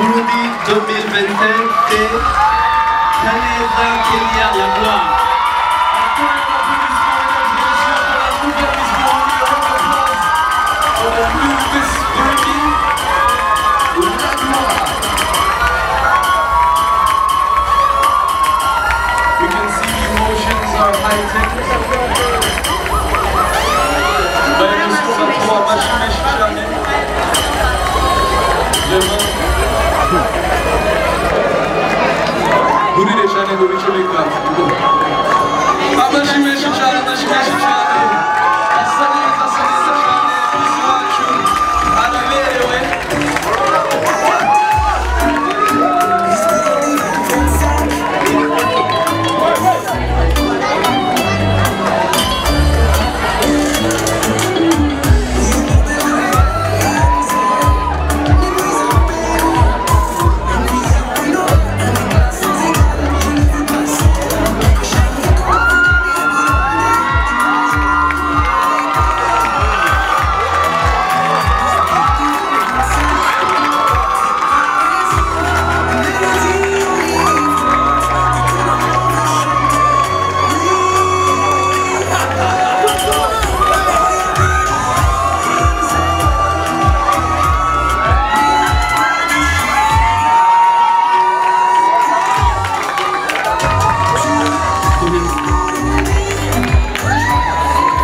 Burundi 2025, c'est Kaneza Kelia Lagloire. Encore un applaudissement, mesdames et messieurs, pour la nouvelle Miss Burundi. A round of applause for the new Miss Burundi, Lagloire. We can see the emotions are heightened. Amashyi menshi cyane. Vraiment. Nturire cyane ngo bice bikanga. Amashyi menshi cyane, amashyi menshi cyane. Asa neza, asa neza cyane. Miss wacu araberewe.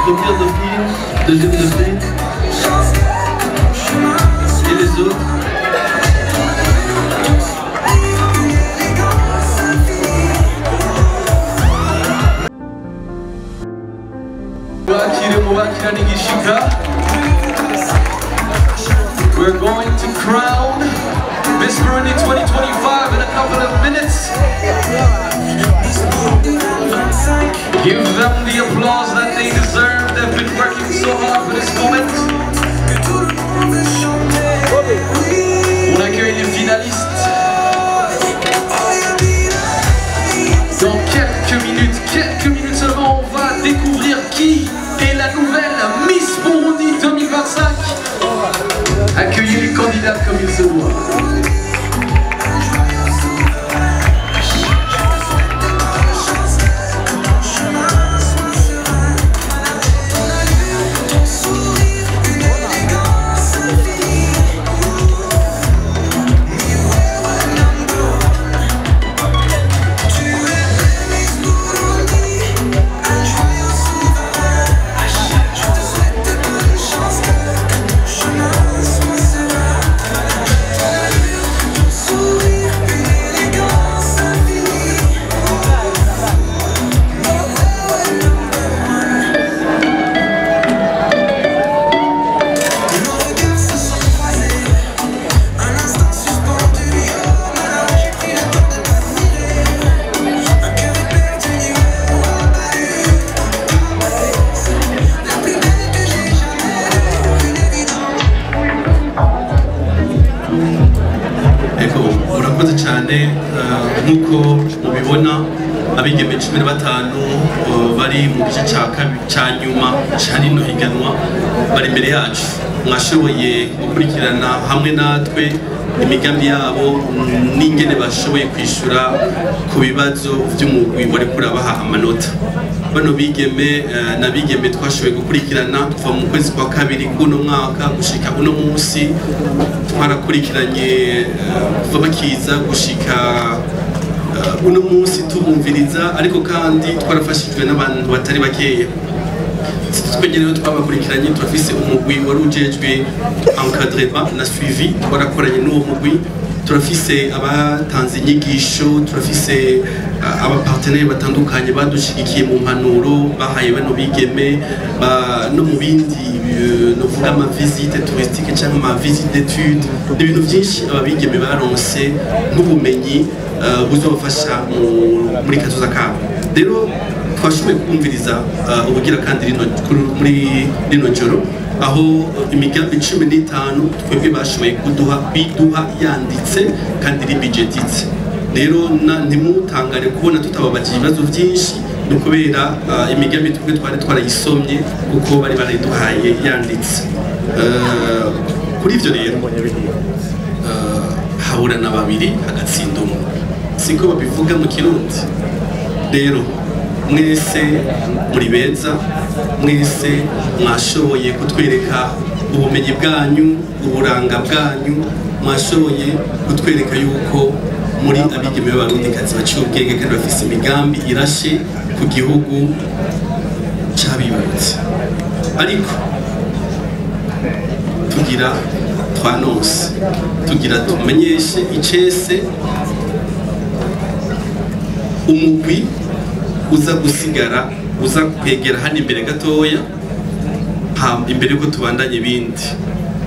Première dauphine, deuxième dauphine, et les autres. Bakire mubakirane igishika. We're going to crown Miss Burundi 2025 in a couple of minutes. Give them the applause that they deserve. They've been working so hard for this moment. On accueille les finalistes. Dans quelques minutes seulement, on va découvrir qui est la nouvelle Miss Burundi 2025. Accueillez les candidats comme il se doit. Murakoze cyane. Nk'uko mubibona, abigeme 15 bari mu gice cya nyuma cya rino higanwa bari imbere yacu. Mwashoboye gukurikirana hamwe natwe imigambi yabo n'ingene bashoboye kwishyura ku bibazo by'umugwi wari kurabaha amanota. Bano bigeme n'abigeme twashoboye gukurikirana kuva mu kwezi kwa kabiri kuno mwaka gushika uno munsi. Twarakurikiranye kuva bakiza gushika uno munsi tubumviriza, ariko kandi twarafashijwe n'abantu batari bakeya. Twenyene twabakurikiranye, turafise umugwi wari ujejwe encadrement na suivi, twarakoranye n'uwo mugwi. Turafise abatanze inyigisho, turafise abapartenaires batandukanye badushigikiye mu mpanuro bahaye bano bigeme no mu bindi, novuga ama visite touristique cyangwa ama visite d'étude, n'ibintu byinshi aba bigeme baronse nk'ubumenyi buzobafasha muri kazoza kabo. Rero twashoboye kumviriza ubugira kandi muri rino joro, aho imigambi 15 twebwe bashoboye kuduha biduha yanditse kandi iri budgetitse. Rero ntimutangare kubona tutababajije ibibazo byinshi, ni ukubera imigambi twebwe twari twarayisomye kuko bari barayiduhaye yanditse. Kuri ivyo rero Haburana babiri hagatsinda umwe, siko babivuga mu Kirundi. Rero mwese muri beza, mwese mwashoboye kutwereka ubumenyi bwanyu, uburanga bwanyu, mwashoboye kutwereka yuko muri abigeme b'Abarundikazi baciye ubwenge kandi bafise imigambi irashe ku gihugu cabibarutse. Ariko tugira twanonse, tugira tumenyeshe icese umugwi uza gusigara, uza kwegera hano imbere gatoya, imbere yuko tubandanye ibindi.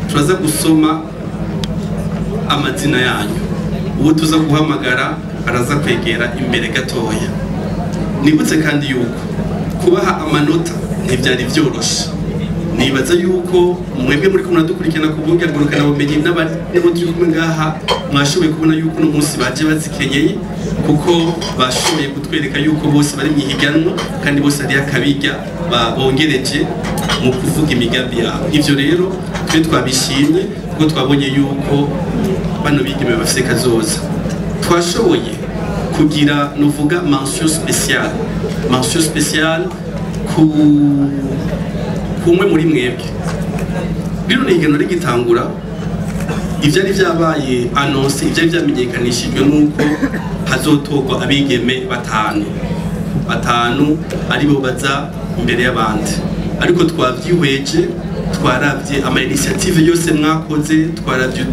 Turaza gusoma amazina yanyu, uwo tuza guhamagara araza kwegera imbere gatoya. Nibutse kandi yuko kubaha amanota ntivyari vyoroshe. Nibaza yuko mwebwe muri kumwe dukurikirana ku buhinga ngurukanabumenyi n'abo turi kumwe ngaha, mwashoboye kubona yuko uno munsi baje bazikenyeye, kuko bashoboye kutwereka yuko bose bari mu ihiganwa kandi bose ari akabirya babongereje mu kuvuga imigambi yabo. Ivyo rero twe twabishimye kuko twabonye yuko bano bigeme bafise kazoza. Twashoboye kugira novuga mention spéciale, mention spéciale ku kumwe muri mwebwe. Rino higanwa rigitangura, ivyari vyabaye annonce, ivyari vyamenyekanishijwe nuko hazotorwa abigeme batanu aribo baza imbere y'abandi. Ariko twavyihweje, twaravye ama initiative yose mwakoze, twaravye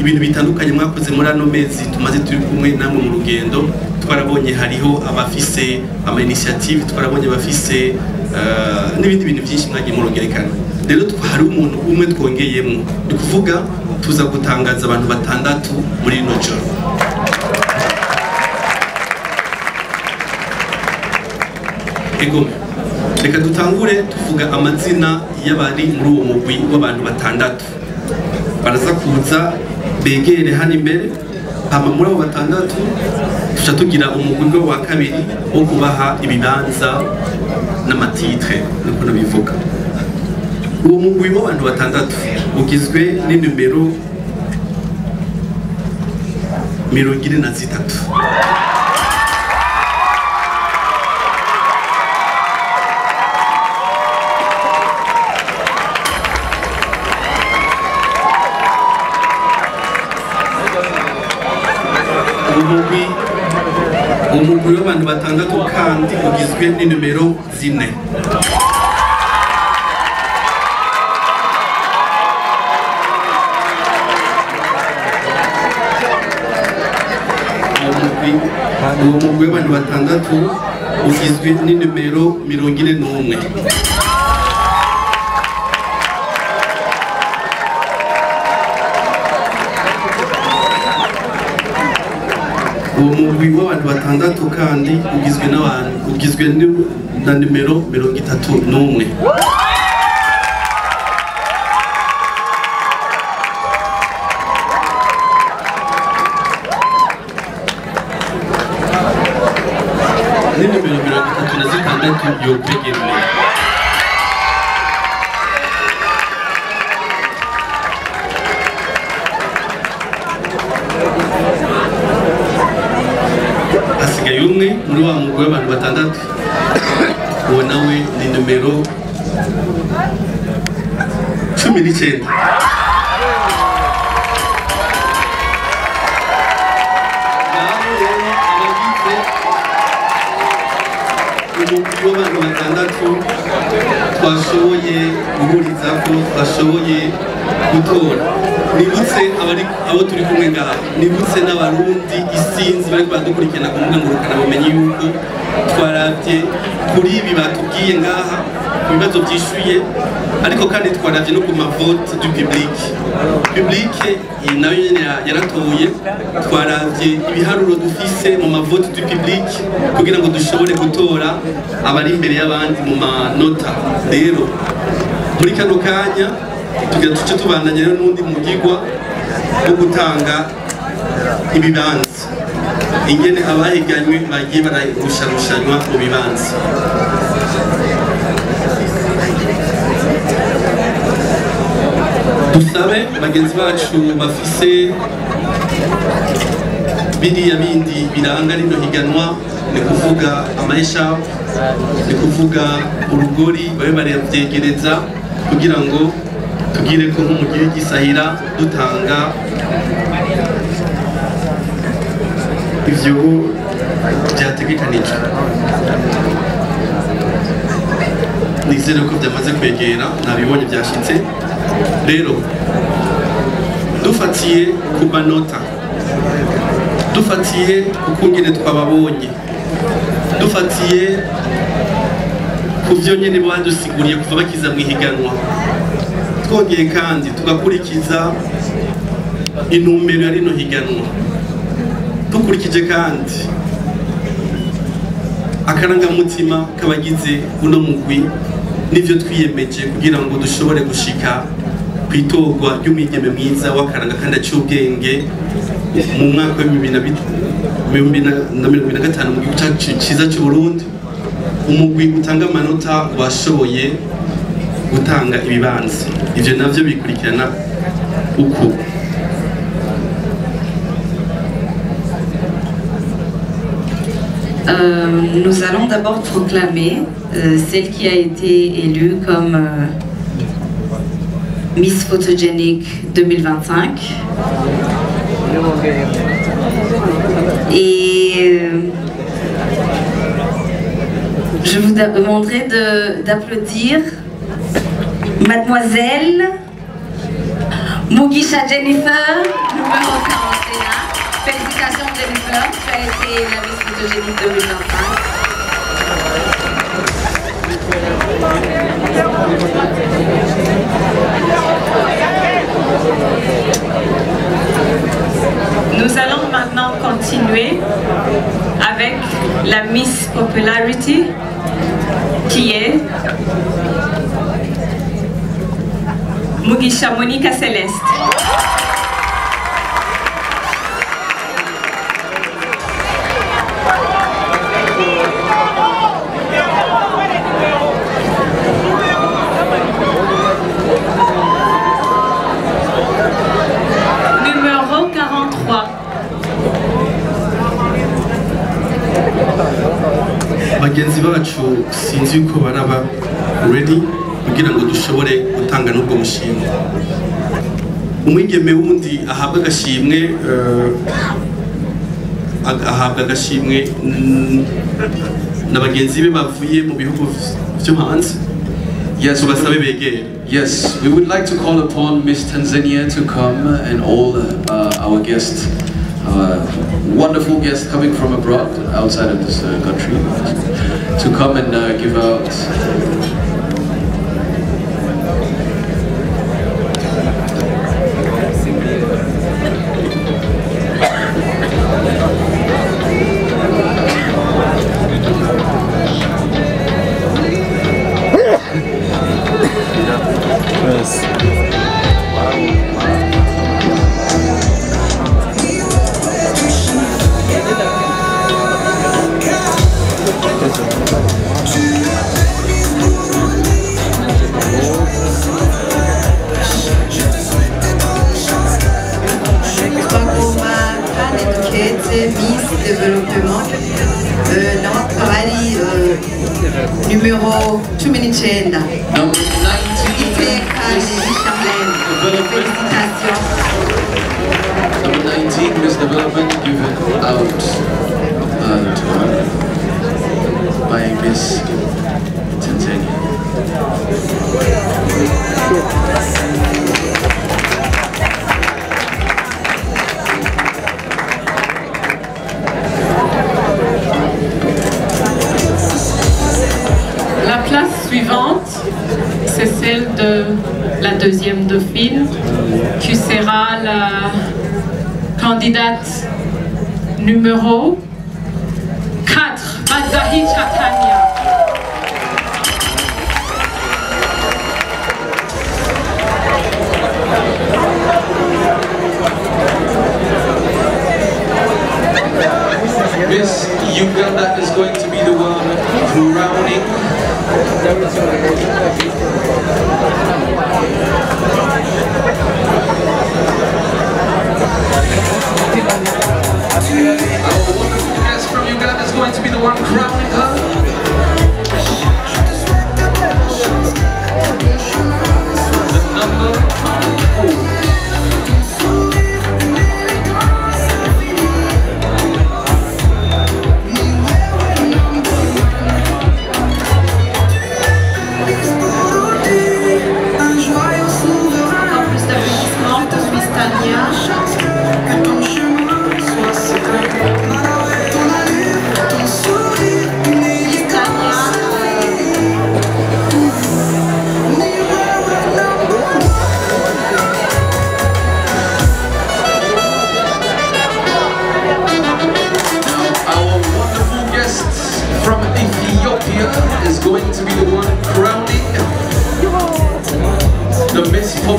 ibintu bitandukanye mwakoze muri ano mezi tumaze turi kumwe namwe mu rugendo. Twarabonye hariho abafise ama initiative, twarabonye abafise n'ibindi bintu byinshi mwagiye murongerekana. Rero hari umuntu umwe twongeyemwo, ni kuvuga tuza gutangaza abantu batandatu muri rino joro. Ego, reka dutangure tuvuga amazina y'abari muri uwo mugwi w'abantu batandatu. Baraza kuza begere hano imbere, hama muri abo batandatu tuca tugira umugwi wa kabiri wo kubaha ibibanza n'amatitre, niko nabivuga. Uwo mugwi w'abantu batandatu ugizwe n'inumero 43. Umugwi w'abantu batandatu kandi ugizwe n'inumero 4. Uwo mugwi w'abantu batandatu ugizwe n'inumero 41. Uwo mugwi w'abantu batandatu kandi ugizwe n'abantu ugizwe na nimero 31. Nimero 36 yokwegereye. Hasigaye umwe muri wa mugwi w'abantu batandatu, uwo nawe ni nimero 19. Umugwi w'abantu batandatu twashoboye guhurizako, twashoboye gutora. Nibutse abo turi kumwe ngaha, nibutse n'Abarundi isinzi bari badukurikirana ku mbuga ngurukanabumenyi yuko twaravye kuri ibi batubwiye ngaha ku bibazo byishuye, ariko kandi twaravye no ku mavote du public. Public nayo nyene yaratoye, twaravye ibiharuro dufise mu mavote du public kugira ngo dushobore gutora abari imbere y'abandi mu manota. Rero muri kano kanya tugira tuce tubandanye rero n'undi mugigwa wo gutanga ibibanza, ingene abahiganywe bagiye bararusharushanywa mu bibanza. Dusabe bagenzi bacu bafise Biriya bindi biranga rino higanwa ni kuvuga amaesha, ni kuvuga urugori, babe barabyegereza kugira ngo tugire ko nko mu gihe gisahira dutanga ivyo byategekanijwe. Nizere ko byamaze kwegera, nabibonye byashitse. Rero dufatiye ku manota, dufatiye ku kungene twababonye, dufatiye ku byo nyene badusiguriye kuva bakiza mu ihiganwa, twongeye kandi tugakurikiza intumbero ya rino higanwa, dukurikije kandi akarangamutima k'abagize uno mugwi n'ivyo twiyemeje kugira ngo dushobore gushika kw'itorwa ry'umwigeme mwiza w'akaranga kandi aciye ubwenge mu mwaka wa 2025 mu gihugu cyacu cyiza cy'u Burundi. Umugwi utanga amanota washoboye gutanga ibibanza, ivyo navyo bikurikirana uko. Nous allons d'abord proclamer celle qui a été élue comme Miss Photogenic 2025. Et je vous demanderai d'applaudir Mademoiselle Mugisha Jennifer, numéro 41. Félicitations Jennifer, tu as été la Miss Photogénique 2025. Nous allons maintenant continuer avec la Miss Popularity qui est Mugisha Monica Celeste. Numéro 43. Bagenzi bacu sinzi yuko baraba ready kugira ngo dushobore gutanga n'ubwo mushimwe. Umwigeme wundi ahabwa agashimwe ahabwa agashimwe na bagenzi be bavuye mu bihugu byo hanze. Yes, tubasabe begere. Yes, we would like to call upon Miss Tanzania to come and all our guests, wonderful guests coming from abroad, outside of this country, to come and give out. Miss Développement, nawe numéro 19. Number 19. Félicitations. Number 19, Miss Development, given out to her by Miss Tanzania. La place suivante, c'est celle de la deuxième dauphine, qui sera la candidate numéro 4, Mazahi Chatania. Miss Uganda is going to be the one crowning.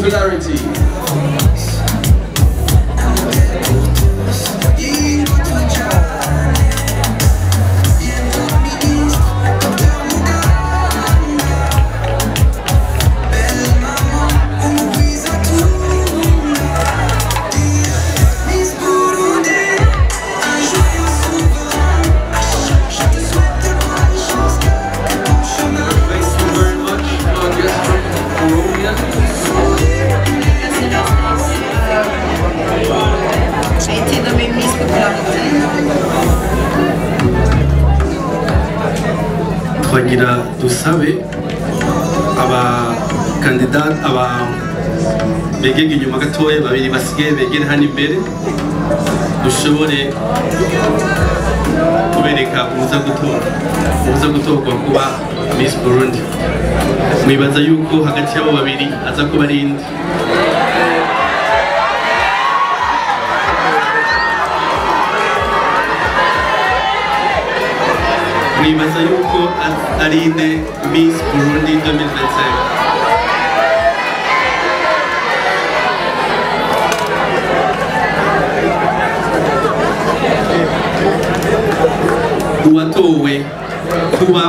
Popularity. Thank you very much, our guest from Colombia. A été nommée Miss Popularité. Twagira dusabe abakandida aba begege inyuma gatoya, babiri basigaye begere hano imbere, dushobore kubereka uza gutora, uza gutorwa kuba Miss Burundi. Mwibaza yuko hagati y'abo babiri aza kuba ari inde? Mwibaza yuko ari inde Miss Burundi 2025? Uwatowe kuba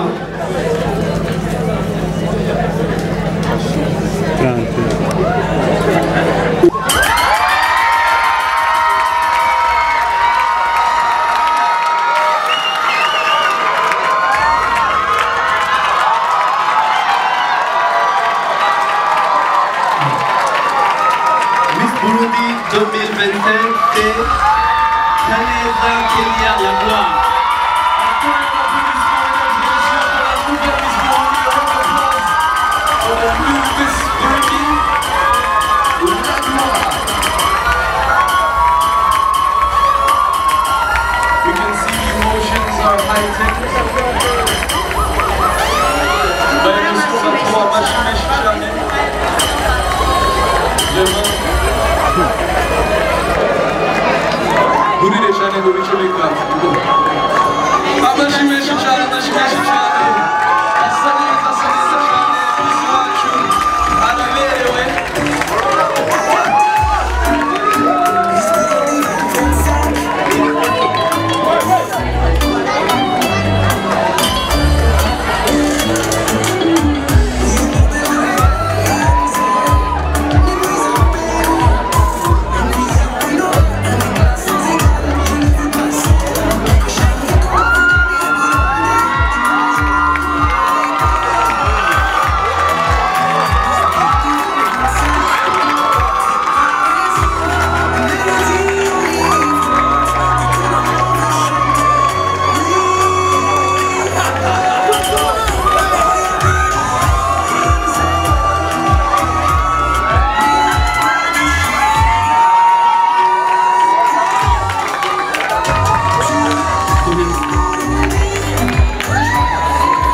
Miss Burundi 2025, c'est Kaneza Kelia Lagloire. For the new Miss Burundi, La Gloire. We can see the emotions are heightened. Amashyi menshi cyane. Vraiment. Burire cyane ngo bice bikaba. Amashyi menshi cyane, amashyi menshi cyane. Asa neza, asa neza cyane. Miss wacu araberewe.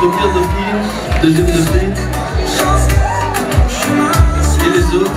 Première dauphine, deuxième dauphine, et les autres.